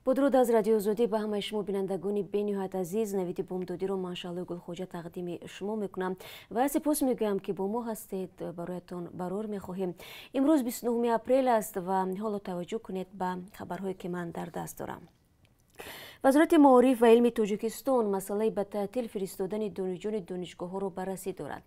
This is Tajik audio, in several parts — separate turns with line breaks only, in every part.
Бо дуруд аз Радиои Озодӣ ба ҳамаи шумо, бинандагони бениҳоят азиз. Навиди бомдодиро ман, Шаҳлои Гулхоҷа, тақдими шумо мекунам ва сипос мегӯям, ки бо мо ҳастед. Бароятон барор мехоҳем. Имрӯз 29 апрел аст ва ҳоло таваҷҷӯҳ кунед ба хабарҳое, ки ман дар даст дорам. Вазорати маориф ва илми Тоҷикистон масъалаи ба таътил фиристодани донишҷӯёни донишгоҳҳоро баррасӣ дорад.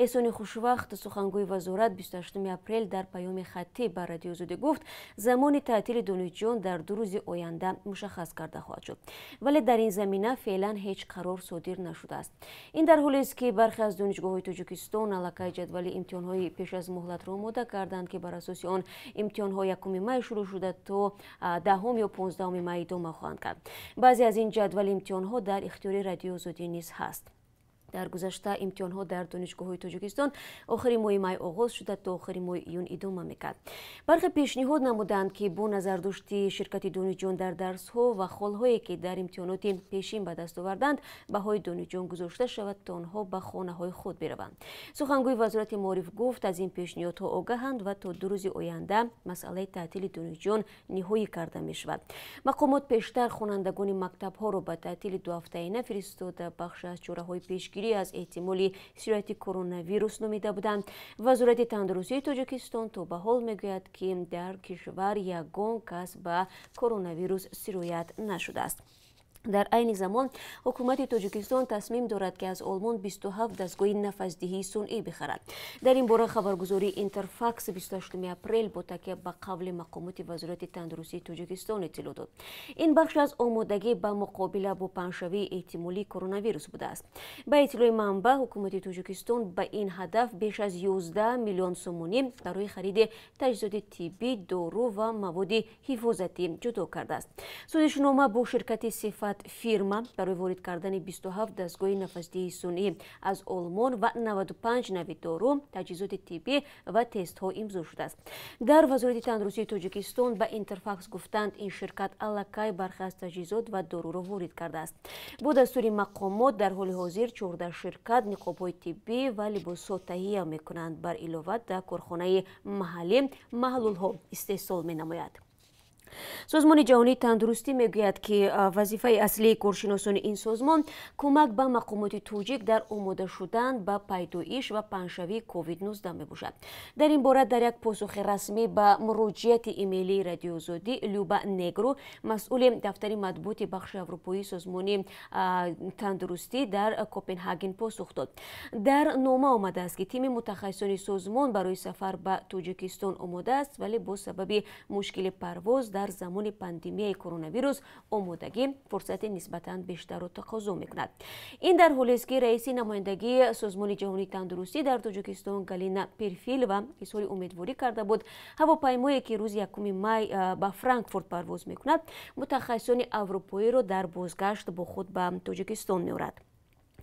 Эҳсони Хушвақт, сухангӯи вазорат, 28 апрел дар паёми хаттӣ ба Радиои Озодӣ гуфт, замони таътили донишҷӯён дар 2 рӯзи оянда мушаххас карда хоҳад шуд, вале дар ин замина феълан ҳеҷ қарор содир нашудааст. Ин дар ҳолест, ки бархе аз донишгоҳҳои Тоҷикистон аллакай ҷадвали имтиҳонҳои пеш аз муҳлатро омода карданд, ки бар асоси он имтиҳонҳо 1 май шурӯъ шуда, то 10 ё 15 май идома хоҳанд кард. Баъзе аз ин ҷадвали имтиҳонҳо дар ихтиёри Радиои Озодӣ низ ҳаст. Дар гузашта имтиҳонҳо дар донишгоҳҳои Тоҷикистон охири моҳи май оғоз шуда, то охири моҳи июн идома мекард. Бархе пешниҳод намуданд, ки бо назардошти ширкати донишҷӯён дар дарсҳо ва холҳое, ки дар имтиҳоноти пешин ба даст оварданд, баҳои донишҷӯён гузошта шавад, то онҳо ба хонаҳои худ бираванд. Сухангӯи вазорати маориф гуфт, аз ин пешниҳодҳо огаҳанд ва то 2 рӯзи оянда масъалаи таътили донишҷӯён ниҳоӣ карда мешавад. Мақомот пештар хонандагони мактабҳоро ба таътили дуҳафтаина фиристода, бахше аз чораҳои пешгирӣ аз эҳтимоли сирояти коронавирус номида буданд. Вазорати тандурустии Тоҷикистон то ба ҳол мегӯяд, ки дар кишвар ягон кас ба коронавирус сироят нашудааст. Дар айни замон ҳукумати Тоҷикистон тасмим дорад, ки аз Олмон 27 дастгоҳи нафасдиҳии сунъӣ бихарад. Дар ин бора хабаргузории Интерфакс 28 апрел бо такя ба қавли мақомоти Вазорати тандурустии Тоҷикистон иттилоъ дод. Ин бахш аз омодагӣ ба муқобила бо паҳншавии эҳтимолии коронавирус будааст. Ба иттилои манбаъ, ҳукумати Тоҷикистон ба ин ҳадаф беш аз 11 миллион сомонӣ барои хариди таҷҳизоти тиббӣ, дору ва маводи ҳифозатӣ ҷудо кардааст. Созишнома бо ширкати Сифат фирма барои ворид кардани 27 дастгоҳи нафасдиҳии сунъӣ аз Олмон ва 95 нави дору, таҷҳизоти тиббӣ ва тестҳо имзо шудааст. Дар Вазорати тандурустии Тоҷикистон ба Интерфакс гуфтанд, ин ширкат аллакай бархе аз таҷҳизот ва доруро ворид кардааст. Бо дастури мақомот дар ҳоли ҳозир 14 ширкат ниқобҳои тиббӣ ва либосҳо таҳия мекунанд. Бар илова, дар корхонаи маҳаллӣ маҳлулҳо истеҳсол менамояд. Созмони ҷаҳонии тандурустӣ мегӯяд, ки вазифаи аслии коршиносони ин созмон кӯмак ба мақомоти тоҷик дар омода шудан ба пайдоиш ва паҳншавии COVID-19 мебошад. Дар ин бора дар як посухи расмӣ ба муроҷиати имейлии Радиои Озодӣ Люба Негру, масъули дафтари матбуоти бахши аврупоии созмони тандурустӣ дар Копенҳаген, посух дод. Дар нома омадааст, ки тими мутахассисони созмон барои сафар ба Тоҷикистон омода аст, вале бо сабаби мушкили парвоз дар замони пандемияи коронавирус омодагӣ фурсати нисбатан бештарро тақозо мекунад. Ин дар ҳолест, ки раиси намояндагии Созмони ҷаҳонии тандурустӣ дар Тоҷикистон Галина Перфилова изҳори умедворӣ карда буд, ҳавопаймое, ки рӯзи 1 май ба Франкфурт парвоз мекунад, мутахассисони аврупоиро дар бозгашт бо худ ба Тоҷикистон меорад.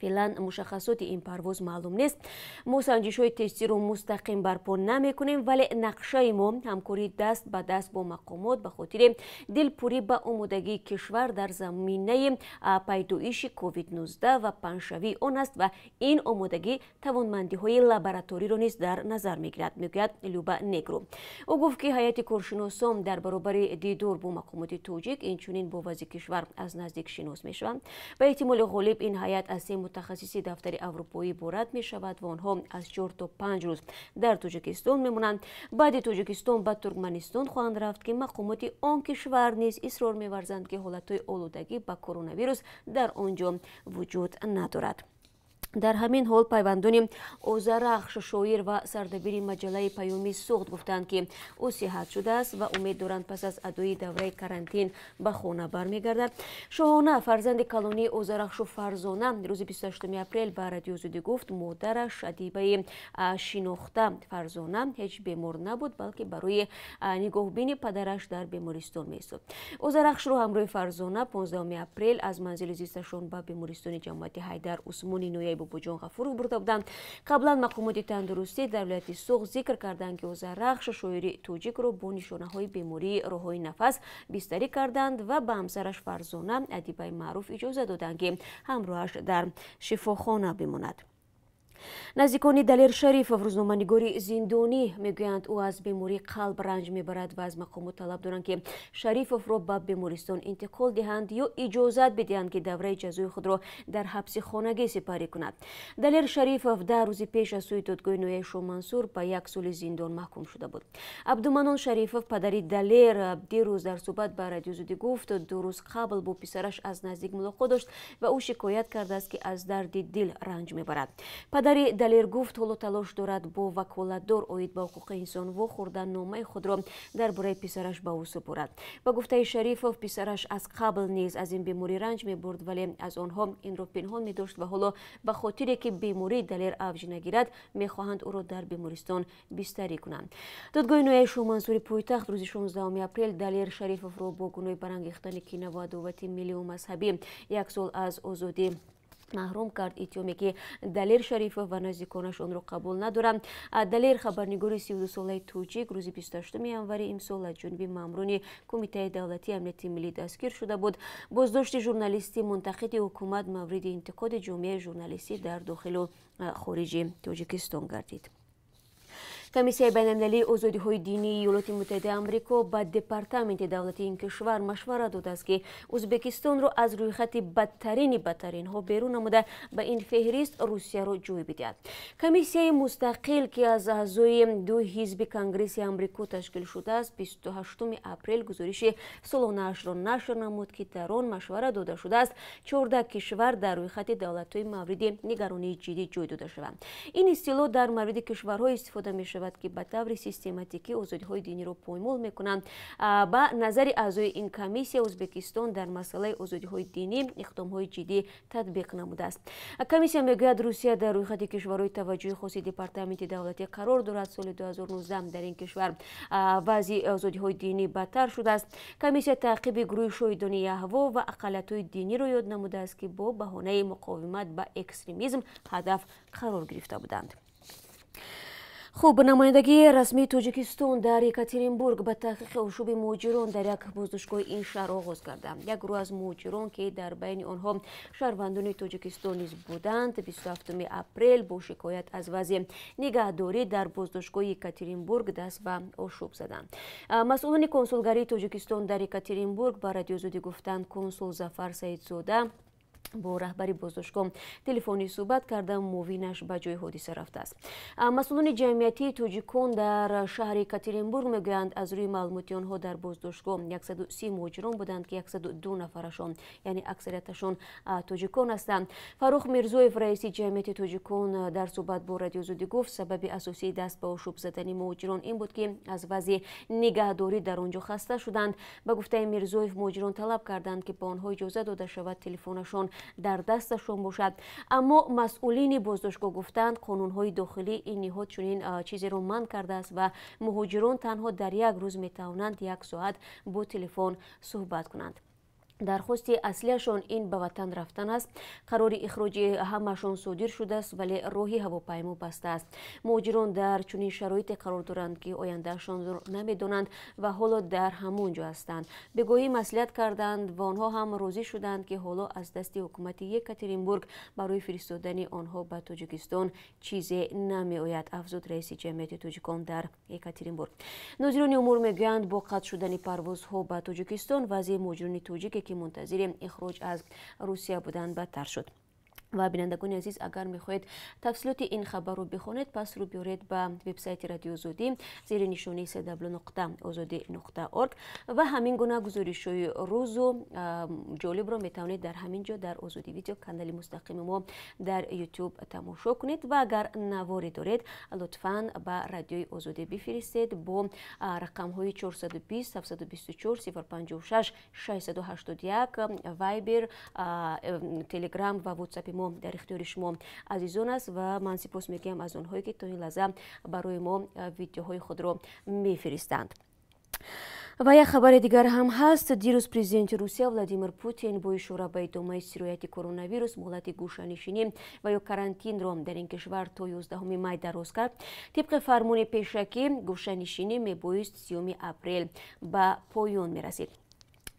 Феълан мушаххасоти ин парвоз маълум нест. Мо санҷишҳои тестиро мустақим барпо намекунем, вале нақшаи мо ҳамкории даст ба даст бо мақомот ба хотири дилпурӣ ба омодагии кишвар дар заминаи пайдоиши COVID-19 ва паҳншавии он аст ва ин омодагӣ тавонмандиҳои лабораториро низ дар назар мегирад, мегӯяд Люба Негру. Ӯ гуфт, ки ҳайати коршиносон дар баробари дидор бо мақомоти тоҷик инчунин бо вазъи кишвар аз наздик шинос мешаванд. Ба эҳтимоли ғолиб, ин ҳайат аз се мутахассиси дафтари аврупоӣ иборат мешавад ва онҳо аз 4 то 5 рӯз дар Тоҷикистон мемонанд. Баъди Тоҷикистон ба Туркманистон хоҳанд рафт, ки мақомоти он кишвар низ исрор меварзанд, ки ҳолатҳои олудагӣ ба коронавирус дар он ҷо вуҷуд надорад. Дар ҳамин ҳол пайвандони Озарахш, шоир ва сардабири маҷаллаи Паёми Суғд, гуфтанд, ки ӯ сиҳат шудааст ва умед доранд, пас аз адои давраи карантин ба хона бармегардад. Шоҳона, фарзанди калонии Озарахшу Фарзона, рӯзи 28 апрел ба Радиои Озодӣ гуфт, модараш, адибаи шинохта Фарзона, ҳеҷ бемор набуд, балки барои нигоҳбини падараш дар бемористон меистод. Озарахшро ҳамроҳи Фарзона 15 апрел аз манзили зисташон ба бемористони ҷамоати Ҳайдар Усмони ноҳияи Бобоҷон Ғафуров бурда буданд. Қаблан мақомоти тандурустӣ дар вилояти Суғд зикр карданд, ки Озарахш, шоири тоҷикро, бо нишонаҳои бемории роҳҳои нафас бистарӣ карданд ва ба ҳамсараш Фарзона, адибаи маъруф, иҷоза доданд, ки ҳамроҳаш дар шифохона бимонад. Наздикони Далер Шарифов, рӯзноманигори зиндонӣ, мегӯянд, ӯ аз бемории қалб ранҷ мебарад ва аз мақомот талаб доранд, ки Шарифовро ба бемористон интиқол диҳанд ё иҷозат бидиҳанд, ки давраи ҷазои худро дар ҳабси хонагӣ сипарӣ кунад. Далер Шарифов 10 рӯзи пеш аз сӯи додгоҳи ноҳияи Шомансур ба як соли зиндон маҳкум шуда буд. Абдуманон Шарифов, падари Далер, дирӯз дар суҳбат ба Радиои Озодӣ гуфт, 2 рӯз қабл бо писараш аз наздик мулоқот дошт ва ӯ шикоят кардааст, ки аз дарди дил ранҷ мебарад. Падари Далер гуфт, ҳоло талош дорад бо ваколатдор оид ба ҳуқуқи инсон вохӯрда, номаи худро дар бораи писараш ба ӯ супорад. Ба гуфтаи Шарифов, писараш аз қабл низ аз ин беморӣ ранҷ мебурд, вале аз онҳо инро пинҳон медошт ва ҳоло ба хотире ки бемории Далер авҷ нагирад, мехоҳанд ӯро дар бемористон бистарӣ кунанд. Додгоҳи ноҳияи Шоҳмансури пойтахт рӯзи 16 апрел Далер Шарифовро бо гуноҳи барангехтани кинаву адовати милливу мазҳабӣ як сол аз озодӣ маҳрум кард, иттиҳоме ки Далер Шарифов ва наздиконаш онро қабул надоранд. Далер, хабарнигори 32-солаи тоҷик, рӯзи 28 январи имсол аз ҷониби маъмурони Кумитаи давлатии амнияти миллӣ дастгир шуда буд. Боздошти журналисти мунтақиди ҳукумат мавриди интиқоди ҷомеаи журналистӣ дар дохилу хориҷи Тоҷикистон гардид. Комиссияи байналмилалии озодиҳои динии Иёлоти Муттаҳидаи Амрико ба Департаменти давлатии ин кишвар машварат додааст, ки Ӯзбекистонро аз рӯйхати бадтарини бадтаринҳо берун намуда, ба ин феҳрист Русияро ҷой бидиҳад. Комиссияи мустақил, ки аз аъзои ду ҳизби Конгресси Амрико ташкил шудааст, 28 апрел гузориши солонаашро нашр намуд, ки дар он машварат дода шудааст, 14 кишвар дар рӯйхати давлатҳои мавриди нигаронии ҷиддӣ ҷой дода шаванд. Ин истилоҳ дар мавриди кишварҳо истифода мешавад, ки ба таври систематикӣ озодиҳои диниро поймол мекунанд. Ба назари аъзои ин комиссия, Ӯзбекистон дар масъалаи озодиҳои динӣ иқдомҳои ҷиддӣ татбиқ намудааст. Комиссия мегӯяд, Русия дар рӯйхати кишварҳои таваҷҷӯҳи хоси Департаменти давлатӣ қарор дорад. Соли 2019 дар ин кишвар вазъи озодиҳои динӣ бадтар шудааст. Комиссия таъқиби гурӯҳи Шоҳидони Яҳво ва ақаллиятҳои диниро ёд намудааст, ки бо баҳонаи муқовимат ба экстремизм ҳадаф қарор гирифта буданд. Хуб, намояндагии расмии Тоҷикистон дар Екатеринбург ба таҳқиқи ошӯби муҳоҷирон дар як боздоштгоҳи ин шаҳр оғоз карданд. Як гурӯҳ аз муҳоҷирон, ки дар байни онҳо шаҳрвандони Тоҷикистон низ буданд, 27 апрел бо шикоят аз вазъи нигаҳдорӣ дар боздоштгоҳи Екатеринбург даст ба ошӯб заданд. Масъулони консулгарии Тоҷикистон дар Екатеринбург ба Радиои Озодӣ гуфтанд, консул Зафар Саидзода бо раҳбари боздоштгоҳ телефонӣ суҳбат карда, муовинаш ба ҷои ҳодиса рафтааст. Масъулони ҷамъиятии тоҷикон дар шаҳри Екатеринбург мегӯянд, аз рӯи маълумоти онҳо дар боздоштгоҳ 130 муҳоҷирон буданд, ки 102 нафарашон, яъне аксарияташон, тоҷикон ҳастанд. Фаррух Мирзоев, раиси ҷамъияти тоҷикон, дар суҳбат бо Радиои Озодӣ гуфт, сабаби асосии даст ба ошӯб задани муҳоҷирон ин буд, ки аз вазъи нигаҳдорӣ дар он ҷо хаста шуданд. Ба гуфтаи Мирзоев, муҳоҷирон талаб карданд, ки ба онҳо иҷоза дода шавад телефонашон дар дасташон бошад, аммо масъулини боздоштгоҳ гуфтанд, қонунҳои дохилии ин ниҳод чунин чизеро манъ кардааст ва муҳоҷирон танҳо дар як рӯз метавонанд як соат бо телефон суҳбат кунанд. Дархости аслиашон ин ба ватан рафтан аст. Қарори ихроҷи ҳамаашон содир шудааст, вале роҳи ҳавопаймо баста аст. Муҳоҷирон дар чунин шароите қарор доранд, ки ояндаашонро намедонанд ва ҳоло дар ҳамон ҷо ҳастанд. Бегоҳӣ маслиҳат карданд ва онҳо ҳам розӣ шуданд, ки ҳоло аз дасти ҳукумати Екатеринбург барои фиристодани онҳо ба Тоҷикистон чизе намеояд, афзуд раиси ҷамъияти тоҷикон дар Екатеринбург. Нозирони умур мегӯянд, бо қатъ шудани парвозҳо ба Тоҷикистон вазъи муҳоҷирони тоҷике, ки мунтазири ихроҷ аз Русия буданд, бадтар шуд. Ва бинандагони азиз, агар мехоҳед тафсилоти ин хабарро бихонед, пас рӯ биёред ба вебсайти Радиои Озодӣ зери нишонии cw.ozodi.org ва ҳамин гуна гузоришҳои рӯзу ҷолибро метавонед дар ҳамин ҷо, дар Озодӣ Видео, канали мустақими мо дар Ютуб, тамошо кунед. Ва агар наворе доред, лутфан ба Радиои Озодӣ бифиристед бо рақамҳои 420 724 056 681. Вайбер, Телеграм ва Ватсапи мо дар ихтиёри шумо азизон аст. Ва ман сипос мегӯям аз онҳое, ки то ин лаҳза барои мо видеоҳои худро мефиристанд. Ва як хабари дигар ҳам ҳаст. Дирӯз президенти Русия Владимир Путин бо ишора ба идомаи сирояти коронавирус муҳлати гӯшанишинӣ ва ё карантинро дар ин кишвар то 11 май дароз кард. Тибқи фармони пешакӣ, гӯшанишинӣ мебоист 30 апрел ба поён мерасид.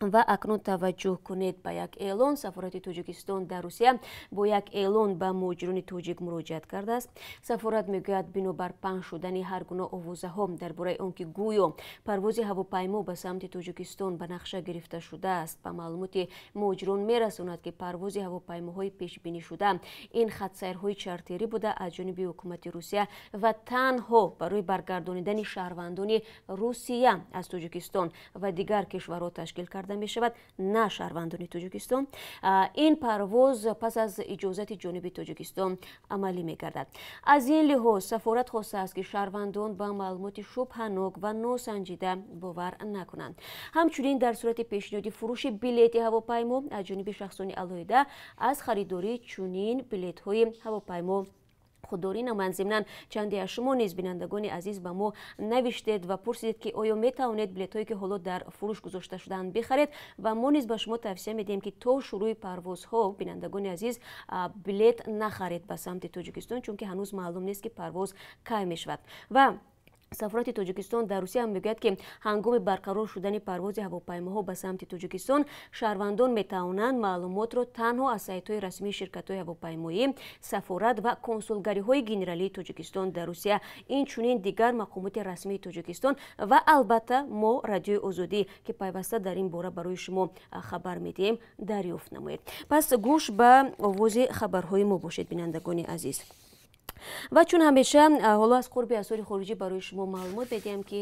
Ва акнун таваҷҷӯҳ кунед ба як эълон. Сафорати Тоҷикистон дар Русия бо як эълон ба муҳоҷирони тоҷик муроҷиат кардааст. Сафорат мегӯяд, бинобар паҳн шудани ҳар гуна овозаҳо дар бораи он ки гӯё парвози ҳавопаймо ба самти Тоҷикистон ба нақша гирифта шудааст, ба маълумоти муҳоҷирон мерасонад, ки парвози ҳавопаймоҳои пешбинишуда ин хатсайрҳои чартерӣ буда, аз ҷониби ҳукумати Русия ва танҳо барои баргардонидани шаҳрвандони Русия аз Тоҷикистон ва дигар кишварҳо ташкил карда мешавад, на шаҳрвандони Тоҷикистон. Ин парвоз пас аз иҷозати ҷониби Тоҷикистон амалӣ мегардад. Аз ин лиҳоз сафорат хостааст, ки шаҳрвандон ба маълумоти шубҳанок ва носанҷида бовар накунанд. Ҳамчунин дар сурати пешниҳоди фурӯши билети ҳавопаймо аз ҷониби шахсони алоҳида аз харидории чунин билетҳои ҳавопаймо худдорӣ намоянд. Зимнан чанде аз шумо низ, бинандагони азиз, ба мо навиштед ва пурсидед, ки оё метавонед билетҳое, ки ҳоло дар фурӯш гузошта шудаанд, бихаред, ва мо низ ба шумо тавсия медиҳем, ки то шурӯи парвозҳо, бинандагони азиз, билет нахаред ба самти Тоҷикистон, чунки ҳанӯз маълум нест, ки парвоз кай мешавад. Ва сафорати Тоҷикистон дар Русия ҳам мегӯяд, ки ҳангоми барқарор шудани парвози ҳавопаймоҳо ба самти Тоҷикистон шаҳрвандон метавонанд маълумотро танҳо аз сайтҳои расмии ширкатҳои ҳавопаймоӣ, сафорат ва консулгариҳои генералии Тоҷикистон дар Русия, инчунин дигар мақомоти расмии Тоҷикистон ва албатта мо, Радиои Озодӣ, ки пайваста дар ин бора барои шумо хабар медиҳем, дарёфт намоед. Пас гӯш ба овози хабарҳои мо бошед, бинандагони азиз. Ва чун ҳамеша, ҳоло аз қурби асъори хориҷӣ барои шумо маълумот медиҳам, ки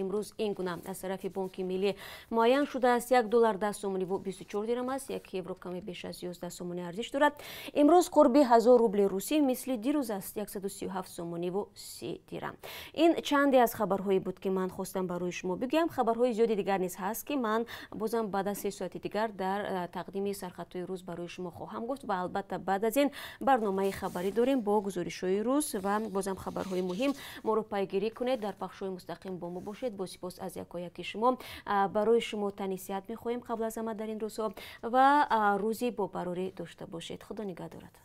имрӯз ин гуна аз тарафи Бонки Миллӣ муайян шудааст. 1 доллар 10 сомониву 24 дирам аст, 1 евро каме беш аз 11 сомонӣ арзиш дорад. Имрӯз қурби 1000 рубли русӣ мисли дирӯз аст, 137 сомониву 30 дирам. Ин чанде аз хабарҳое буд, ки ман хостам барои шумо бигӯям. Хабарҳои зиёди дигар низ ҳаст, ки ман бозам баъд аз 3 соати дигар дар тақдими сархатҳои рӯз барои шумо хоҳам гуфт. Ва албатта баъд аз ин барномаи хабарӣ дорем бо гузоришҳои рӯз ва бозам хабарҳои муҳим. Моро пайгирӣ кунед, дар пахшҳои мустақим бо мо бошед. Бо сипос аз якояки шумо барои шумо тани сиҳат мехоҳем қабл аз ҳама дар ин рӯзҳо ва рӯзи бобарорӣ дошта бошед. Худо нигаҳдоратон.